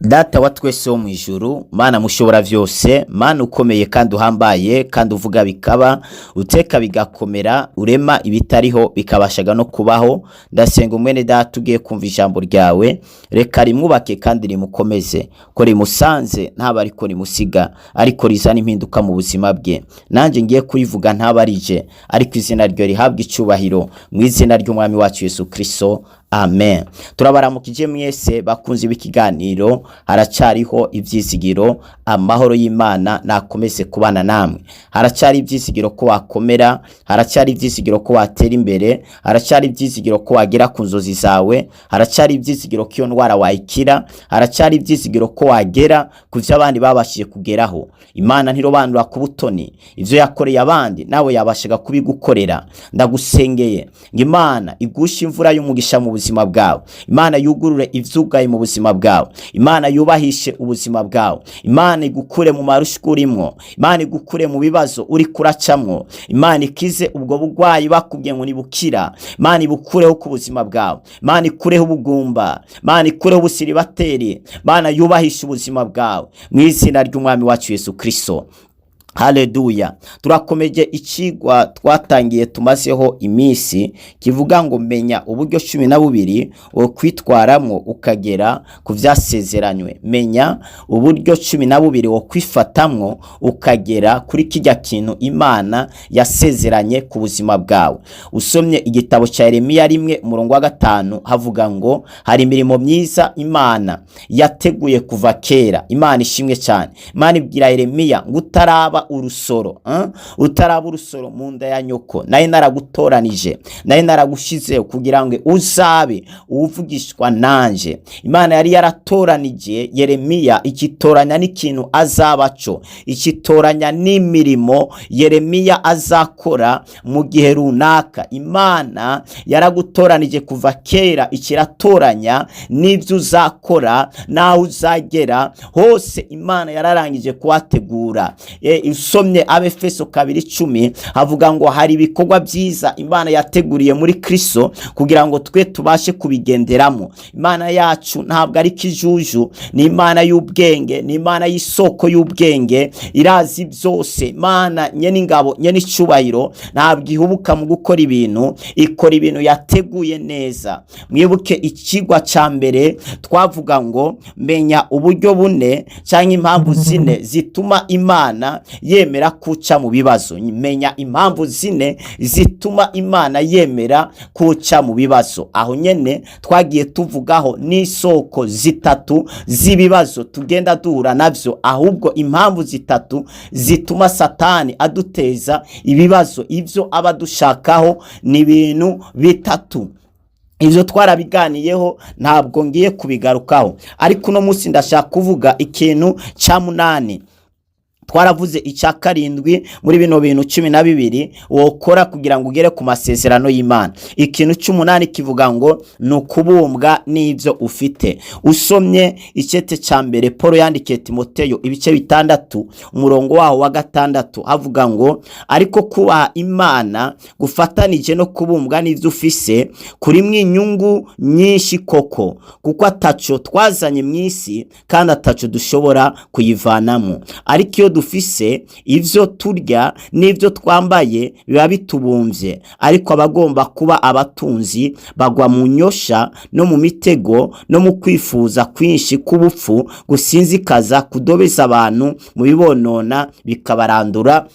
Data wa twese wo mw'ijuru, Mana mushobora vyose, Mana ukomeye kandi uhambaye, kandi uvuga bikaba, uteka bigakomera, urema ibitariho bikabashaga no kubaho, ndasenga umwene data ugiye kumva ijambo ryawe, reka rimwubake kandi rimukomeze, ko rimusanze ntaba ariko rimusiga, ariko rizana impinduka mu buzima bwe. Nanje ngiye kurivuga ntabarije, ariko izina ryo rihabwa icubahiro mu izina ry'umwami wacu Yesu Kristo. Amen. Turabaramukije mwese bakunzi b'ikiganiro Haracariho Ivyizigiro. Amahoro y'Imana nakomeze kubana namwe. Haracari ivyizigiro ko wakomera, haracari ivyizigiro ko watera imbere, haracari ivyizigiro ko wagera ku nzozi zawe, haracari ivyizigiro ko iyo ndwara wayikira, haracari ivyizigiro ko wagera ku vyo abandi babashije kugeraho. Imana ntirobanura ku butoni, ivyo yakoreye abandi nawe yabashaga kubigukorera. Ndagusengeye ngo Imana igushe imvura y'umugisha mu buzima bwawe, Imana yugurure ivyugaye mu buzima bwawe, Imana yubahishe ubuzima bwawe, Imana igukure mu marushwa urimwo, Imana igukure mu bibazo uri kuracamwo, Imana ikize ubwo bugwayi bakubwiye ngo nibukira, Imana ibukureho ku buzima bwawe, Imana ikureho ubugumba, Imana ikureho ubusiribateri, Imana yubahishe ubuzima bwawe mu izina ry'umwami wacu Yesu Kristo. Haleluya. Turakomeje icigwa twatangiye tumazeho iminsi kivuga ngo menya uburyo 12 wo kwitwaramwo ukagera ku vyasezeranywe. Menya uburyo 12 wo kwifatamwo ukagera kuri kirya kintu Imana yasezeranye ku buzima bwawe. Usomye igitabo ca Yeremiya 1 umurongo wa 5 havuga ngo hari imirimo myiza Imana yateguye kuva kera. Imana ishimwe cyane. Imana ibwira Yeremiya ngo utaraba urusoro, utaraba urusoro mu nda ya nyoko, naye naragutoranije, naye naragushizeho kugira ngo uzabe uwuvugishwa nanje. Imana yari yaratoranije Yeremiya, ikitoranya n'ikintu azaba co, ikitoranya n'imirimo Yeremiya azakora mu gihe runaka. Imana yaragutoranije kuva kera, ikiratoranya n'ibyo uzakora n'aho uzagera hose. Imana yararangije kuhategura. Usomye Abefeso 2:10 havuga ngo hari ibikorwa byiza Imana yateguriye muri Kristo kugira ngo twe tubashe kubigenderamo. Imana yacu ntabwo ari kijuju, ni Imana y'ubwenge, ni Imana y'isoko y'ubwenge, irazi byose. Imana nyene ingabo, nyene icubahiro, ntabwo ihubuka mu gukora ibintu, ikora ibintu yateguye neza. Mwibuke ikigwa ca mbere twavuga ngo menya uburyo bune canke impamvu zine zituma Imana yemera kuca mu bibazo. Menya impamvu zine zituma Imana yemera kuca mu bibazo. Aho nyene twagiye tuvugaho n'isoko zitatu z'ibibazo tugenda duhura navyo, ahubwo impamvu zitatu zituma Satani aduteza ibibazo. Ivyo aba dushakaho ni ibintu bitatu. Ivyo twarabiganiyeho, ntabwo ngiye kubigarukaho, ariko uno munsi ndashaka kuvuga ikintu ca munani. Twaravuze icya karindwi muri bino bintu 12 wokora kugira ngo ugere ku masezerano y'Imana. Ikintu cy'umunani kivuga ngo ni ukubumbwa n'ibyo ufite. Usomye icete cya mbere Paul yandikiye Timoteyo, ibice 6, umurongo waho wa 6, havuga ngo ariko kubaha Imana gufatanije no kubumbwa n'ibyo ufise kurimwo inyungu nyinshi koko, kuko ataco twazanye mu isi kandi ataco dushobora kuyivanamo, ariko iyo dufise ivyo turya n'ivyo twambaye biba bitubumvye. Ariko abagomba kuba abatunzi bagwa mu nyosha no mu mitego no mu kwifuza kwinshi k'ubupfu gusinzikaza, kudobeza abantu mu bibonona bikabarandura.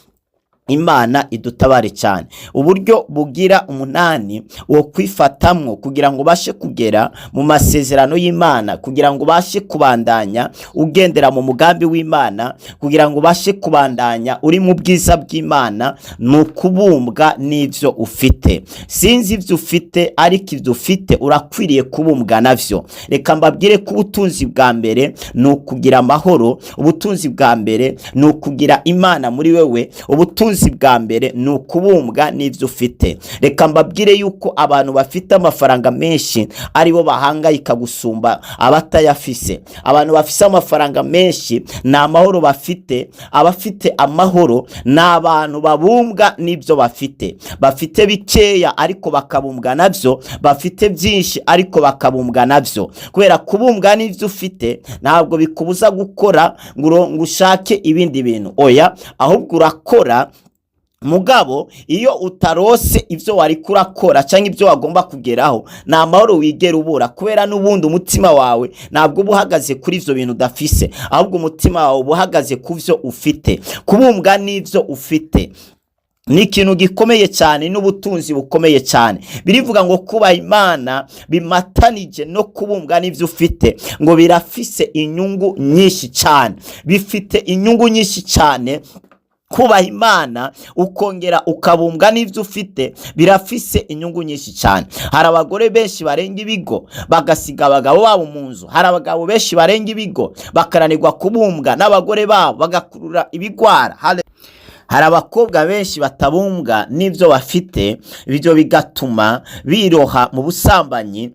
Imana idutabare cyane. Uburyo bugira umunani wo kwifatamwo kugira ngo ubashe kugera mu masezerano y'Imana, kugira ngo ubashe kubandanya ugendera mu mugambi w'Imana, kugira ngo ubashe kubandanya uri mu bwiza bw'Imana, ni ukubumbwa n'ivyo ufite. Sinzi ivyo ufite, ariko ivyo ufite urakwiriye kubumbwa navyo. Reka mbabwire ko ubutunzi bwa mbere ni ukugira amahoro, ubutunzi bwa mbere ni ukugira Imana muri wewe, ubutunzi Ubutunzi bwa mbere ni ukubumbwa n'ibyo ufite. Reka mbabwire yuko abantu bafite amafaranga menshi aribo bahangayika gusumba abatayafise. Abantu bafise amafaranga menshi ni amahoro bafite. Abafite amahoro ni abantu babumbwa n'ibyo bafite. Bafite bikeya ariko bakabumbwa nabyo, bafite byinshi ariko bakabumbwa nabyo. Kubera kubumbwa n'ibyo ufite ntabwo bikubuza gukora ngo ushake ibindi bintu, oya, ahubwo urakora. Mugabo iyo utarose ibyo wari kurakora cyangwa ibyo wagomba kugeraho, ni amahoro wigera ubura, kubera n'ubundi umutima wawe ntabwo uba uhagaze kuri ibyo bintu udafise, ahubwo umutima wawe uba uhagaze ku byo ufite. Kubumbwa n'ibyo ufite ni ikintu gikomeye cyane n'ubutunzi bukomeye cyane. Birivuga ngo kubaha Imana bimatanije no kubumbwa n'ibyo ufite ngo birafise inyungu nyinshi cyane, bifite inyungu nyinshi cyane. Kubaha Imana ukongera ukabumbwa n'ibyo ufite birafise inyungu nyinshi cyane. Hari abagore benshi barenga ibigo bagasiga abagabo babo mu nzu. Hari abagabo benshi barenga ibigo bakaranirwa kubumbwa n'abagore babo, bagakurura ibigwara. Hari abakobwa benshi batabumbwa n'ibyo bafite, ibyo bigatuma biroha mu busambanyi,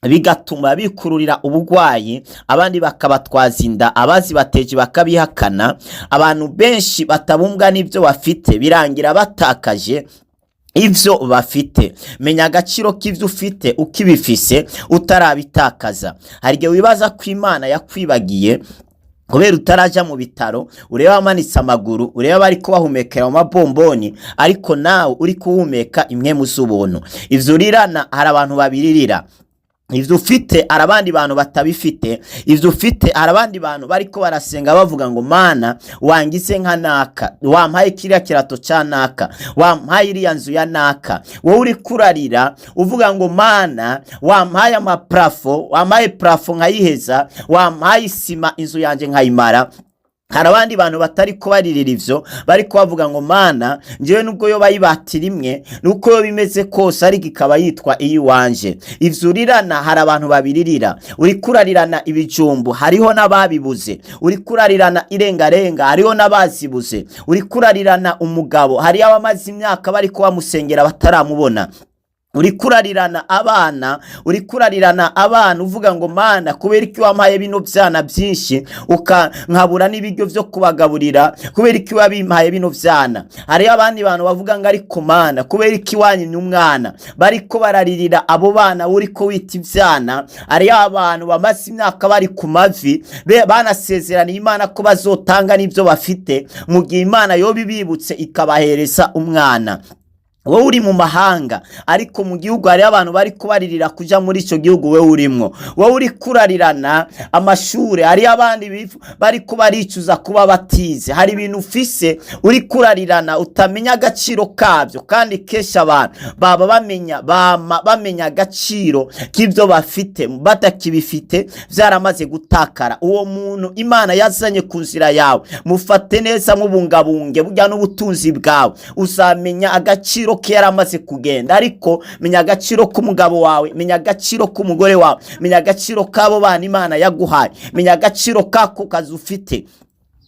bigatuma bikururira ubugwayi, abandi bakabatwaza inda, abazibateje bakabihakana. Abantu benshi batabumbwa n'ibyo bafite birangira batakaje ibyo bafite. Menya agaciro k'ibyo ufite ukibifise, utarabitakaza. Hari igihe wibaza ko Imana yakwibagiye kubera utarajya mu bitaro, ureba amanitse amaguru, ureba bari kubahumekera mu mabomboni, ariko nawe uri kuhumeka imwe mu z'ubuntu. Ibyo urirana hari abantu babiririra. Ibyo ufite hari abandi bantu batabifite. Ibyo ufite hari abandi bantu bariko barasenga bavuga ngo: "Mana, wangize nka naka, wampaye kiriya kirato cya naka, wampaye iriya nzu ya naka." Wowe uri kurarira uvuga ngo: "Mana, wampaye amaplafond, wampaye plafond nkayiheza, wampaye isima inzu yanjye nkayimara." Hari abandi bantu batari kubaririra ivyo, bari kubavuga ngo: "Mana, njyewe nubwo yo bayibati rimwe, nuko yo bimeze kose, ariko ikaba yitwa iyiwanje." Ivyo urirana hari abantu babiririra. Uri kurarirana ibijumbu, hariho n'ababibuze. Uri kurarirana irengarenga, hariho n'abazibuze. Uri kurarirana umugabo, hariho abamaze imyaka bari bamusengera bataramubona. Uri kurarirana abana, uri kurarirana abana uvuga ngo: "Mana, kubera iki wampaye bino byana byinshi nkabura n'ibiryo byo kubagaburira? Kubera iki wabimpaye bino byana?" Hariyo abandi bantu bavuga ngo: "Ariko Mana, kubera iki wanyimye umwana?" Bariko bararirira abo bana uri ko wita ibyana. Hariyo abantu bamaze imyaka bari ku mavi, banasezeraniye Imana ko bazotanga n'ibyo bafite mu gihe Imana yoba ibibutse ikabahereza umwana. Wowe uri mu mahanga, ariko mu gihugu hariho abantu bari kubaririra kuja muri icyo gihugu wowe urimwo. Wowe uri kurarirana amashuri, hariho abandi bari kubaricuza kuba batize. Hari ibintu ufise uri kurarirana utamenya agaciro kabyo, kandi kenshi abantu baba bamenya, bama bamenya agaciro k'ibyo bafite batakibifite, byaramaze gutakara. Uwo muntu Imana yazanye ku nzira yawe, mufate neza, mubungabunge. Burya n'ubutunzi bwawe uzamenya agaciro ke yaramaze kugenda. Ariko menya agaciro k'umugabo wawe, menya agaciro k'umugore wawe, menya agaciro k'abo bana Imana yaguhaye, menya agaciro k'ako kazi ufite,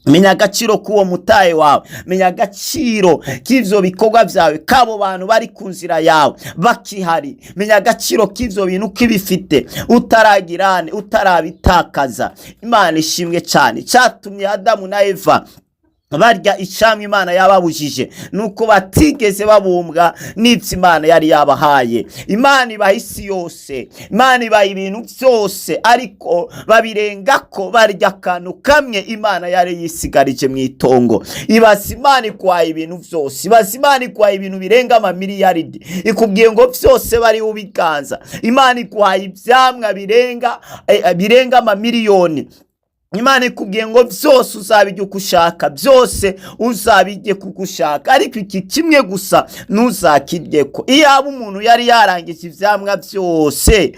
menya agaciro k'uwo mutahe wawe, menya agaciro k'ivyo bikorwa byawe, k'abo bantu bari ku nzira yawe bakihari. Menya agaciro k'ivyo bintu k'ibifite utaragirane, utarabitakaza. Imana ishimwe cyane. Cyatumye Adamu na Eva barya icamwa Imana yababujije nuko batigeze babumbwa n'ibyo Imana yari yabahaye. Imana ibaha isi yose, Imana ibaha ibintu byose, ariko babirenga ko barya akantu kamwe Imana yari yisigarije mu itongo. Ibaza Imana iguhaye ibintu byose, ibaza Imana iguhaye ibintu birenga amamiliyaridi, ikubwiye ngo byose bari ubiganza. Imana iguhaye ibyamwa birenga amamiliyoni. Imana ikubwiye ngo byose uzabijya uko ushaka, byose uzabijye kuko ushaka, ariko iki kimwe gusa ntuzakirye ko. Iyaba umuntu yari yarangije ibyamwa byose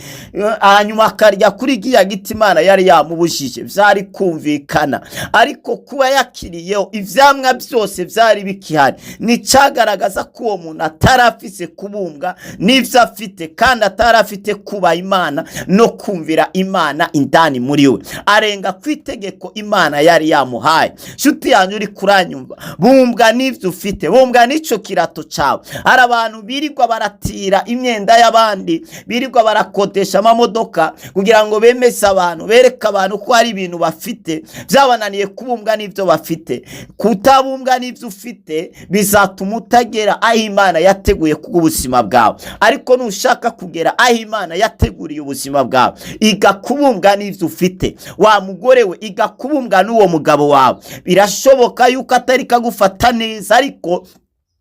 hanyuma akarya kuri kiriya giti Imana yari yamubujije, byari kumvikana. Ariko kuba yakiriyeho ibyamwa byose byari bikihari, nicyagaragaza ko uwo muntu atarafise kubumbwa n'ibyo afite, kandi atarafite kubaha Imana no kumvira Imana indani muri we, arenga kwita itegeko Imana yari yamuhaye. Nshuti yanjye uri kuranyumva, bumbwa n'ivyo ufite, bumbwa n'ico kirato cawe. Hari abantu birirwa baratira imyenda y'abandi, birirwa barakodesha amamodoka kugira ngo bemeze abantu, bereke abantu ko hari ibintu bafite. Byabananiye kubumbwa n'ibyo bafite. Kutabumbwa n'ibyo ufite bizatuma utagera aho Imana yateguye kubw'ubuzima bwawe. Ariko nushaka kugera aho Imana yateguriye ubuzima bwawe, iga kubumbwa n'ibyo ufite. Wa mugore we, iga kubumbwa n'uwo mugabo wawe. Birashoboka yuko atari kagufata neza, ariko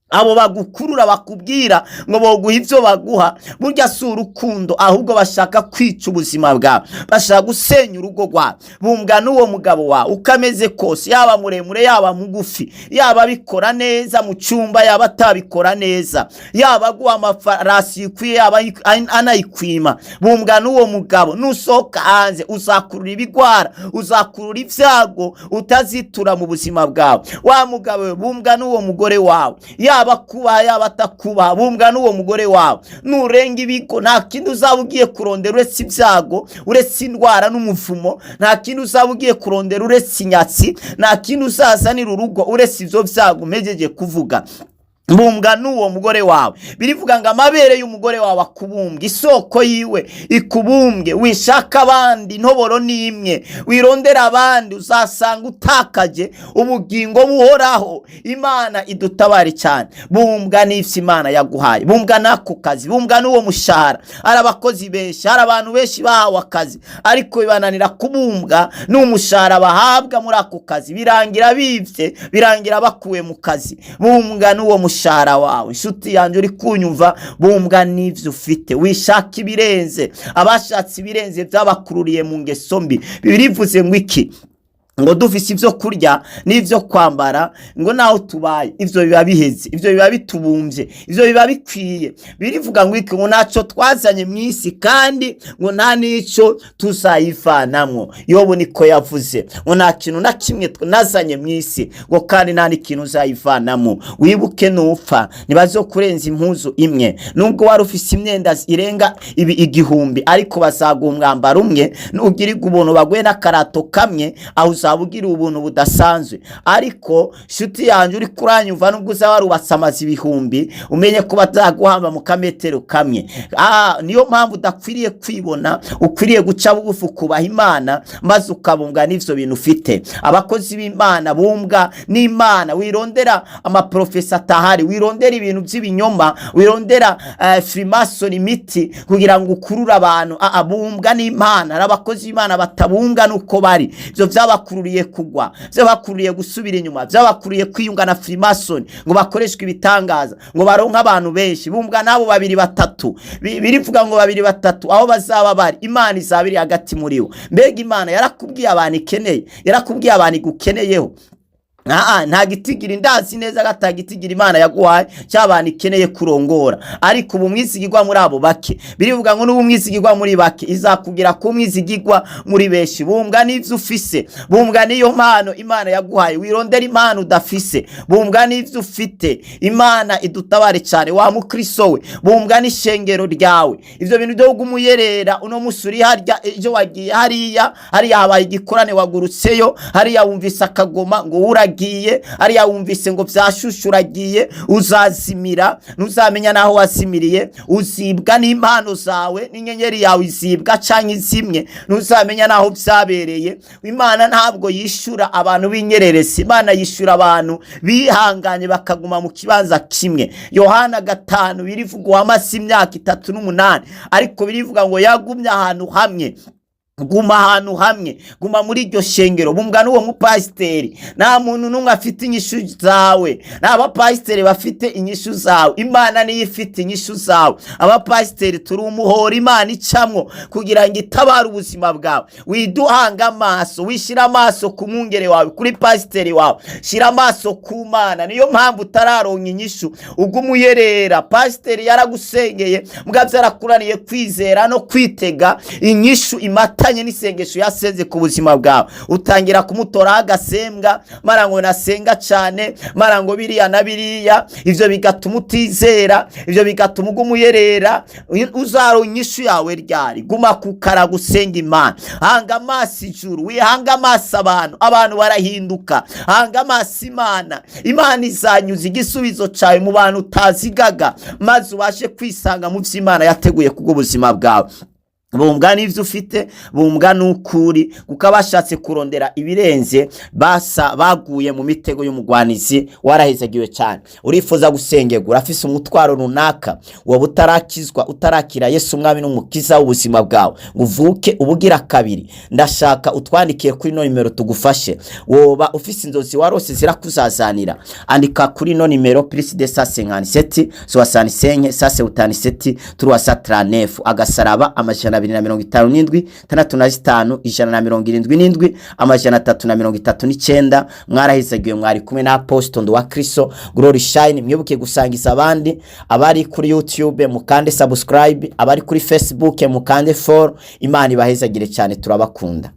abo bagukurura bakubwira ngo boguha ibyo baguha, burya si urukundo, ahubwo bashaka kwica ubuzima bwawe, bashaka gusenya urugo rwawe. Bumbwa n'uwo mugabo wawe uko ameze kose, yaba muremure, yaba mugufi, yaba abikora neza mu cyumba, yaba atabikora neza, yaba aguha amafarasi ikwiye, yaba anayikwima. Bumbwa n'uwo mugabo. Nusohoka hanze uzakurura ibigwara, uzakurura ibyago utazitura mu buzima bwawe. Wa mugabo we, bumbwa n'uwo mugore wawe, yaba kubaha, yaba atakubaha, bumbwa n'uwo mugore wawe. Nurenga ibigo, nta kindi uzaba ugiye kurondera uretse ibyago, uretse indwara n'umuvumo. Nta kindi uzaba ugiye kurondera uretse inyatsi. Nta kindi uzazanira urugo uretse ibyo byago mpejeje kuvuga. Bumbwa n'uwo mugore wawe. Birivuga ngo amabere y'umugore wawe akubumbwe, isoko yiwe ikubumbwe. Wishaka abandi, intoboro ni imwe. Wirondera abandi, uzasanga utakaje ubugingo buhoraho. Imana idutabare cyane. Bumbwa n'ivyo Imana yaguhaye, bumbwa n'ako kazi, bumbwa n'uwo mushahara. Hari abakozi benshi, hari abantu benshi bahawe akazi, ariko bibananira kubumbwa n'umushahara bahabwa muri ako kazi. Birangira bivye, birangira bakuwe mu kazi. Bumbwa n'uwo mushahara wawe. Inshuti yanjye uri kunyumva, bumbwa n'ivyo ufite, wishaka ibirenze. Abashatse ibirenze byabakururiye mu ngeso mbi. Birivuze ngo iki? Ngo dufise ibyo kurya n'ibyo kwambara, ngo naho tubaye, ibyo biba biheze, ibyo biba bitubumbye, ibyo biba bikwiye. Birivuga ngo iki? Ngo ntacyo twazanye mu isi, kandi ngo nta n'icyo tuzayivanamwo. Yobu niko yavuze, ngo nta kintu na kimwe nazanye mu isi, ngo kandi nta n'ikintu uzayivanamo. Wibuke, nupfa ntibazokurenza impuzu imwe, nubwo wari ufise imyenda irenga ibi 1000, ariko bazaguha umwambaro umwe. Nugirirwa ubuntu baguhe n'akarato kamwe, aho uzaba ugira ubuntu budasanzwe. Ariko shuti yanjye uri kuranyumva, nubwo uzaba warubatse amazu 1000, umenye ko bazaguhamba mu kametero kamwe. Niyo mpamvu udakwiriye kwibona, ukwiriye guca bugufi, ukubaha Imana, maze ukabumbwa n'ivyo bintu ufite. Abakozi b'Imana, bumbwa n'Imana. Wirondera amaprofesa atahari, wirondera ibintu by'ibinyoma, wirondera freemason, imiti kugira ngo ukurure abantu. Bumbwa n'Imana. Hari abakozi b'Imana batabumbwa n'uko bari. Ivyo vyabakururiye kugwa, vyabakururiye gusubira inyuma, vyabakururiye kwiyunga na freemason ngo bakoreshwe ibitangaza, ngo baronke abantu benshi. Bumbwa n'abo babiri batatu. Birivuga ngo babiri batatu aho bazaba bari, Imana izaba iri hagati muri bo. Mbega Imana yarakubwiye abantu ikeneye? Yarakubwiye abantu igukeneyeho? Nta gitigira, indazi neza ko atagitigira Imana yaguhaye cy'abantu ikeneye kurongora, ariko ubu mwizigirwa muri abo bake. Birivuga ngo n'ubu mwizigirwa muri bake, izakugira ku mwizigirwa muri benshi. Bumbwa n'ivyo ufise, bumbwa n'iyo mpano Imana yaguhaye. Wirondera impano udafise, bumbwa n'ivyo ufite. Imana idutabare cyane. Wa mukristo we, bumbwa n'ishengero ryawe. Ivyo bintu byo kugumuyerera, uno musi uri harya, ejo wagiye hariya, hariya habaye igikorane wagurutseyo, hariya wumvise akagoma ngo uragiye, hariya wumvise ngo vyashushe uragiye. Uzazimira, ntuzamenya naho wazimiriye. Uzibwa n'impano zawe, n'inyenyeri yawe izibwa canke izimwe, ntuzamenya naho vyabereye. Imana ntabwo yishura abantu b'inyereresi, Imana yishura abantu bihanganye bakaguma mu kibanza kimwe. Yohana 5 birivuga uwamase imyaka 38, ariko birivuga ngo yagumye ahantu hamwe. Guma ahantu hamwe, guma muri iryo shengero, bumbwa n'uwo mupasiteri. Nta muntu n'umwe afite inyishu zawe, nta bapasiteri bafite inyishu zawe, Imana niyo ifite inyishu zawe. Abapasiteri turi umuhora Imana icamwo kugira ngo itabare ubuzima bwawe. Widuhanga amaso, wishyira amaso ku mwungere wawe, kuri pasiteri wawe, shyira amaso ku Mana. Niyo mpamvu utararonka inyishu, uguma uyerera. Pasiteri yaragusengeye, mbwa byarakuraniye kwizera no kwitega inyishu imata bifatanye n'isengesho yasenze ku buzima bwawe. Utangira kumutoraho agasembwa, mara ngo nasenga cane, mara ngo biriya na biriya. Ivyo bigatuma utizera, ivyo bigatuma uguma uyerera. Uzaronka inyishu yawe ryari? Guma kukara gusenga Imana, hanga amaso ijuru, wihanga amaso abantu, abantu barahinduka. Hanga amaso Imana, Imana izanyuza igisubizo cawe mu bantu utazigaga, maze ubashe kwisanga mu vyo Imana yateguye kubw'ubuzima bwawe. Bumbwa n'ivyo ufite, bumbwa n'ukuri, kuko abashatse kurondera ibirenze basa baguye mu mitego y'umugwanizi. Warahezagiwe cyane. Urifuza gusengerwa, urafise umutwaro runaka, woba utarakizwa, utarakira Yesu Umwami n'Umukiza w'ubuzima bwawe ngo uvuke ubugira kabiri, ndashaka utwandikiye kuri ino nimero tugufashe. Woba ufise inzozi warose zirakuzazanira, andika kuri ino nimero +257 65 177 339 agasaraba 257 65 177 339. Mwarahizagiwe, mwari kumwe na Apostle Nduwa Kristo Glory Shine. Mwibuke gusangiza abandi. Abari kuri YouTube mukande subscribe, abari kuri Facebook mukande follow. Imana ibahezagire cyane, turabakunda.